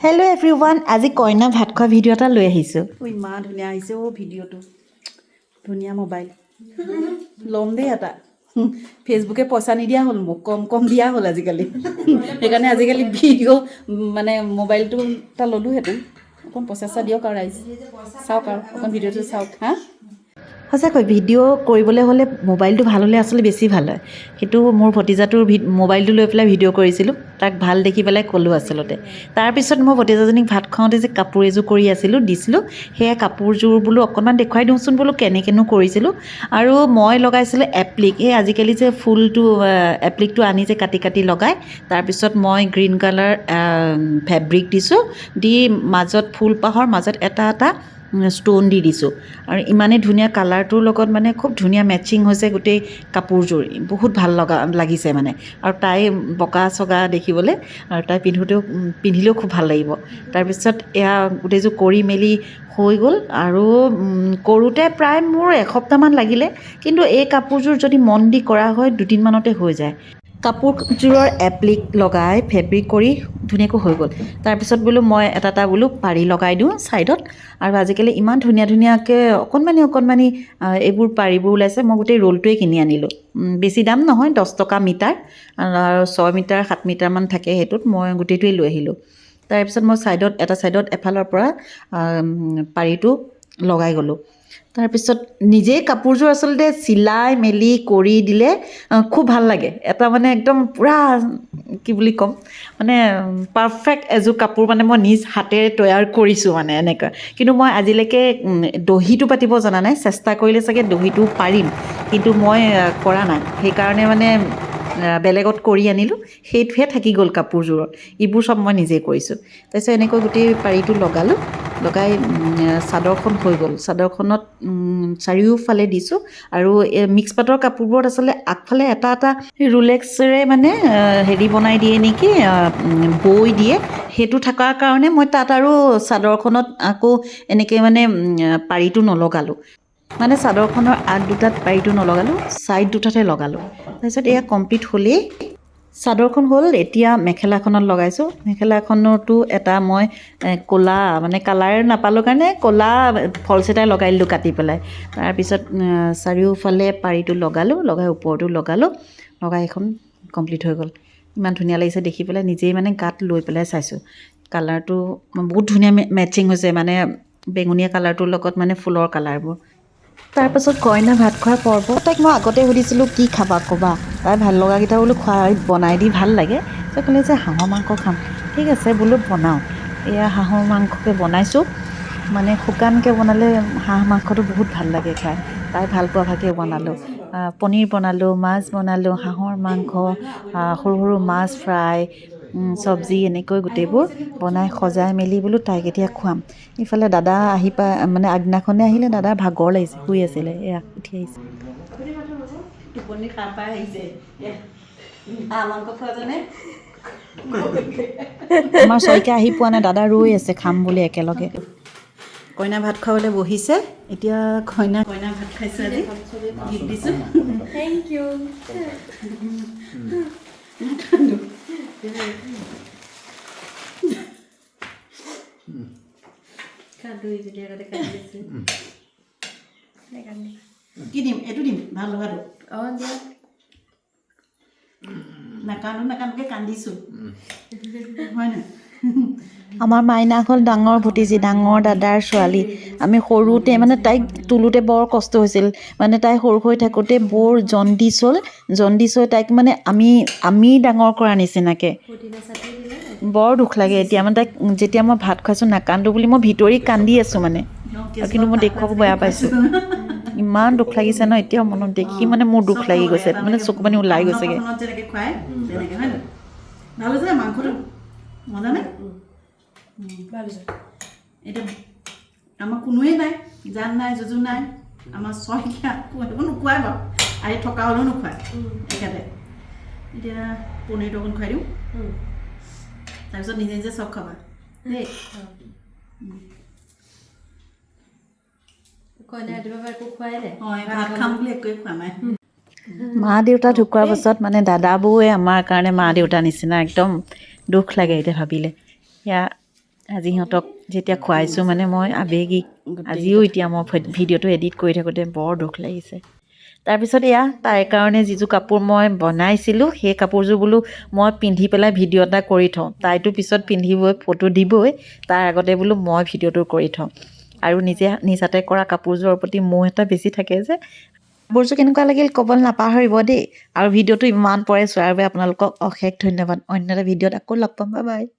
Hello' everyone, আজি কইনা ভাত খোৱা ভিডিঅ' এটা লৈ আহিছোঁ। ইমান ধুনীয়া আহিছে অ' ভিডিঅ'টো। ধুনীয়া মোবাইল ল'ম দেই এটা। ফেচবুকে পইচা নিদিয়া হ'ল মোক, কম কম দিয়া হ'ল আজিকালি। সেইকাৰণে আজিকালি ভিডিঅ' মানে মোবাইলটো এটা ল'লোহেঁতেন। অকণ পইচা চইচা দিয়ক আৰু ৰাইজ, চাওক আৰু অকণ ভিডিঅ'টো চাওক। হা। সঁচাকৈ ভিডিঅ' কৰিবলৈ হ'লে মোবাইলটো ভাল হ'লে আচলতে বেছি ভাল হয়। সেইটো মোৰ ভতিজাটোৰ মোবাইলটো লৈ পেলাই ভিডিঅ' কৰিছিলোঁ। তাক ভাল দেখি পেলাই ক'লোঁ আচলতে। তাৰপিছত মই ভতিজাজনীক ভাত খাওঁতে যে কাপোৰ এযোৰ কৰি আছিলোঁ, দিছিলোঁ, সেয়া কাপোৰযোৰ বোলো অকণমান দেখুৱাই দিওঁচোন বোলো, কেনেকৈনো কৰিছিলোঁ। আৰু মই লগাইছিলোঁ এপ্লিক। এই আজিকালি যে ফুলটো, এপ্লিকটো আনি যে কাটি কাটি লগায়। তাৰপিছত মই গ্ৰীণ কালাৰ ফেব্ৰিক দিছোঁ, দি মাজত ফুলপাহৰ মাজত এটা এটা ষ্ট'ন দি দিছোঁ। আৰু ইমানেই ধুনীয়া কালাৰটোৰ লগত মানে খুব ধুনীয়া মেচিং হৈছে গোটেই কাপোৰযোৰ। বহুত ভাল লগা লাগিছে মানে। আৰু তাই বগা চগা দেখিবলৈ আৰু তাই পিন্ধোতেও, পিন্ধিলেও খুব ভাল লাগিব। তাৰপিছত এয়া গোটেইযোৰ কৰি মেলি হৈ গ'ল। আৰু কৰোঁতে প্ৰায় মোৰ এসপ্তাহমান লাগিলে। কিন্তু এই কাপোৰযোৰ যদি মন দি কৰা হয়, দুদিনমানতে হৈ যায়। কাপোৰযোৰৰ এপ্লিক লগাই ফেব্ৰিক কৰি ধুনীয়াকৈ হৈ গ'ল। তাৰপিছত বোলো মই এটা এটা বোলো পাৰি লগাই দিওঁ ছাইডত। আৰু আজিকালি ইমান ধুনীয়া ধুনীয়াকৈ অকণমানি অকণমানি এইবোৰ পাৰিবোৰ ওলাইছে। মই গোটেই ৰোলটোৱে কিনি আনিলোঁ। বেছি দাম নহয়, 10 টকা মিটাৰ আৰু 6 মিটাৰ 7 মিটাৰমান থাকে সেইটোত। মই গোটেইটোৱে লৈ আহিলোঁ। তাৰপিছত মই ছাইডত এটা ছাইডত এফালৰ পৰা পাৰিটো লগাই গ'লোঁ। তাৰপিছত নিজেই কাপোৰযোৰ আচলতে চিলাই মেলি কৰি দিলে খুব ভাল লাগে। এটা মানে একদম পূৰা, কি বুলি ক'ম, মানে পাৰফেক্ট এযোৰ কাপোৰ মানে মই নিজ হাতেৰে তৈয়াৰ কৰিছোঁ মানে এনেকুৱা। কিন্তু মই আজিলৈকে দহিটো পাতিব জনা নাই। চেষ্টা কৰিলে চাগে দহিটো পাৰিম, কিন্তু মই কৰা নাই। সেইকাৰণে মানে বেলেগত কৰি আনিলোঁ। সেইটোহে থাকি গ'ল কাপোৰযোৰৰ। ইবোৰ চব মই নিজেই কৰিছোঁ। তাৰপিছত এনেকৈ গোটেই পাৰিটো লগালোঁ। লগাই চাদৰখন হৈ গ'ল। চাদৰখনত চাৰিওফালে দিছোঁ। আৰু এই মিক্স পাটৰ কাপোৰবোৰত আচলতে আগফালে এটা এটা ৰুলেক্সেৰে মানে হেৰি বনাই দিয়ে নেকি, বৈ দিয়ে। সেইটো থকাৰ কাৰণে মই তাত আৰু চাদৰখনত আকৌ এনেকৈ মানে পাৰিটো নলগালোঁ। মানে চাদৰখনৰ আগ দুটাত পাৰিটো নলগালোঁ, ছাইড দুটাতহে লগালোঁ। তাৰপিছত এয়া কমপ্লিট হ'লেই। চাদৰখন হ'ল, এতিয়া মেখেলাখনত লগাইছোঁ। মেখেলাখনতো এটা মই ক'লা মানে কালাৰ নাপালোঁ কাৰণে ক'লা ফলচ এটাই লগাই দিলোঁ কাটি পেলাই। তাৰপিছত চাৰিওফালে পাৰিটো লগালোঁ, লগাই ওপৰতো লগালোঁ। লগাই এখন কমপ্লিট হৈ গ'ল। ইমান ধুনীয়া লাগিছে দেখি পেলাই। নিজেই মানে গাত লৈ পেলাই চাইছোঁ। কালাৰটো বহুত ধুনীয়া মেচিং হৈছে, মানে বেঙুনীয়া কালাৰটোৰ লগত মানে ফুলৰ কালাৰবোৰ। তাৰপাছত কইনা ভাত খোৱাৰ পৰ্ব। তাইক মই আগতে সুধিছিলোঁ, কি খাবা ক'বা? তাই ভাল লগাকেইটা বোলো খুৱাই বনাই দি ভাল লাগে। তাই ক'লে যে হাঁহৰ মাংস খাম। ঠিক আছে বোলো, বনাওঁ। এয়া হাঁহৰ মাংসকে বনাইছোঁ। মানে শুকানকৈ বনালে হাঁহ মাংসটো বহুত ভাল লাগে খাই। তাই ভাল পোৱা ভাগে বনালোঁ। পনীৰ বনালোঁ, মাছ বনালোঁ, হাঁহৰ মাংস, সৰু সৰু মাছ ফ্ৰাই, চব্জি, এনেকৈ গোটেইবোৰ বনাই সজাই মেলি বোলো তাইক এতিয়া খুৱাম। ইফালে দাদা আহি পাই, মানে আগদিনাখনে আহিলে। দাদা ভাগৰ লাগিছে, শুই আছিলে। এয়া উঠি আহিছে। টোপনি সাৰ পাই আহিছে। হাঁহ মাংস খোৱা জানে। আমাৰ শইকীয়া আহি পোৱা নাই। দাদা ৰৈ আছে খাম বুলি একেলগে। কইনা ভাত খাবলৈ বহিছে এতিয়া। কইনা কইনা ভাত খাইছে আজি। গিফ্ট দিছোঁ। Thank U. নাকান্দো। কান্দো যদি আগতে কান্দি আছে। কি দিম? এইটো দিম, ভাল লগাটো। অঁ, দিয়া। নাকান্দো নাকান্দোকৈ কান্দিছোঁ, হয় নাই? আমাৰ মাইনা হ'ল ডাঙৰ ভতিজী, ডাঙৰ দাদাৰ ছোৱালী। আমি সৰুতে মানে তাইক তোলোতে বৰ কষ্ট হৈছিল। মানে তাই সৰু হৈ থাকোঁতে বৰ জণ্ডিছ হ'ল। জণ্ডিছ হৈ তাইক মানে আমি আমি ডাঙৰ কৰা নিচিনাকৈ। পুদিনা চাটনি দিলে। বৰ দুখ লাগে এতিয়া। মানে তাইক যেতিয়া মই ভাত খুৱাইছোঁ, নাকান্দো বুলি মই ভিতৰি কান্দি আছোঁ মানে। কিন্তু মই দেখুৱাব বেয়া পাইছোঁ। ইমান দুখ লাগিছে ন, এতিয়াও মনত দেখি মানে মোৰ দুখ লাগি গৈছে, মানে চকু পানী ওলাই গৈছেগৈ। অন্নপ্ৰাশনত যেনেকৈ খুৱায় তেনেকৈ, হয় নাই? ভাল হৈছে নে মাংসটো? মজা নে? ভাল হৈছে। এতিয়া আমাৰ কোনোৱেই নাই, জান নাই, যুজু নাই, আমাৰ শইকীয়া একো নোখোৱাই বাৰু। আহি থকা হ'লেও নোখোৱায় একেবাৰে। এতিয়া পনীৰটো অকণ খুৱাই দিওঁ। তাৰপিছত নিজে নিজে চব খাবা দেই। কইনা ৰাতিপুৱা পৰা একো খোৱাই নাই। অঁ, এই ভাত খাম বুলি একোৱে খোৱা নাই। মা দেউতা ঢুকোৱাৰ পাছত মানে দাদা বৌৱে আমাৰ কাৰণে মা দেউতা নিচিনা। একদম দুখ লাগে এতিয়া ভাবিলে। এয়া। আজি সিহঁতক যেতিয়া খুৱাইছোঁ, মানে মই আৱেগিক। আজিও এতিয়া মই ভিডিঅ'টো এডিট কৰি থাকোঁতে বৰ দুখ লাগিছে। তাৰপিছত এয়া তাইৰ কাৰণে যিযোৰ কাপোৰ মই বনাইছিলোঁ, সেই কাপোৰযোৰ বোলো মই পিন্ধি পেলাই ভিডিঅ' এটা কৰি থওঁ। তাইতো পিছত পিন্ধিবই, ফটো দিবই, তাৰ আগতে বোলো মই ভিডিঅ'টো কৰি থওঁ। আৰু নিজে নিজ হাতে কৰা কাপোৰযোৰৰ প্ৰতি মোহ এটা বেছি থাকে যে। কাপোৰযোৰ কেনেকুৱা লাগিল ক'ব নাপাহৰিব দেই। আৰু ভিডিঅ'টো ইমান পৰে চোৱাৰ বাবে আপোনালোকক অশেষ ধন্যবাদ। অন্য এটা ভিডিঅ'ত আকৌ লগ পাম। Bye bye.